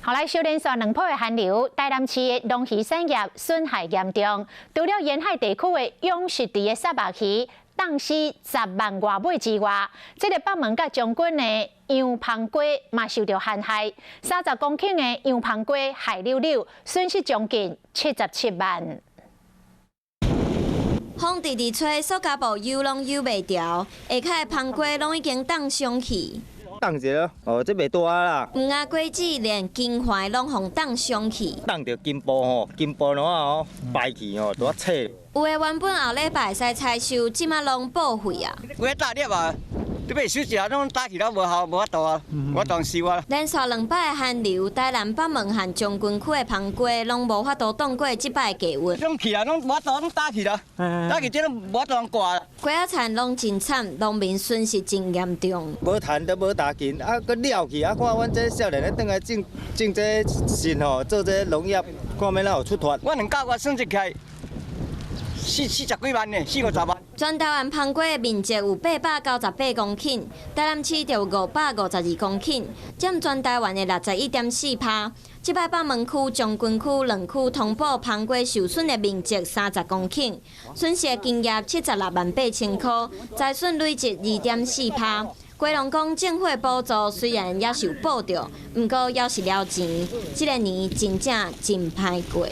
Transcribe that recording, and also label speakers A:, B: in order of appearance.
A: 後來小連續兩波的寒流，台南市的龍魚產業損害嚴重，除了沿海地區的養殖池的虱目魚凍死10萬外尾之外，這个北門佮將軍的洋芳雞嘛受著寒害，30公頃的洋芳雞害溜溜，損失將近77萬。
B: 風直直吹，塑膠布搝攏搝袂牢，下跤的芳雞攏已經凍傷去。
C: 凍著，哦，這袂大啦。
B: 黃仔果子連金環攏予凍傷去。
C: 凍著根部吼，根部攏啊吼，敗去吼，都脆。
B: 有的原本後禮拜會使採收，這馬攏報廢啊。
D: 有的大粒啊，你欲收一下攏打起來無效，無法度啊，無法度收啊。
B: 連續兩擺寒流，台南北門和將軍區的芳雞攏無法度擋過這擺低溫。
D: 攏去啊，攏無法度，攏打去啦，打去這攏無法度掛。
B: 雞仔田攏真慘，農民損失真嚴重。
C: 無趁都無大錢，啊，閣了去啊！看阮這少年咧，轉來種種這蕈吼，做這農業，看欲哪有出脫。
D: 我兩個月損失起來四十幾萬呢，四五十萬。
B: 全台灣芳雞的面積有898公頃，台南市就有552公頃，佔全台灣的61.4趴。這擺北門區、將軍區兩區通報芳雞受損的面積30公頃，損失金額76萬8千塊，災損累積2.4趴。雞農講政府的補助雖然也是有補著，毋過猶是了錢。這个年真正真歹過。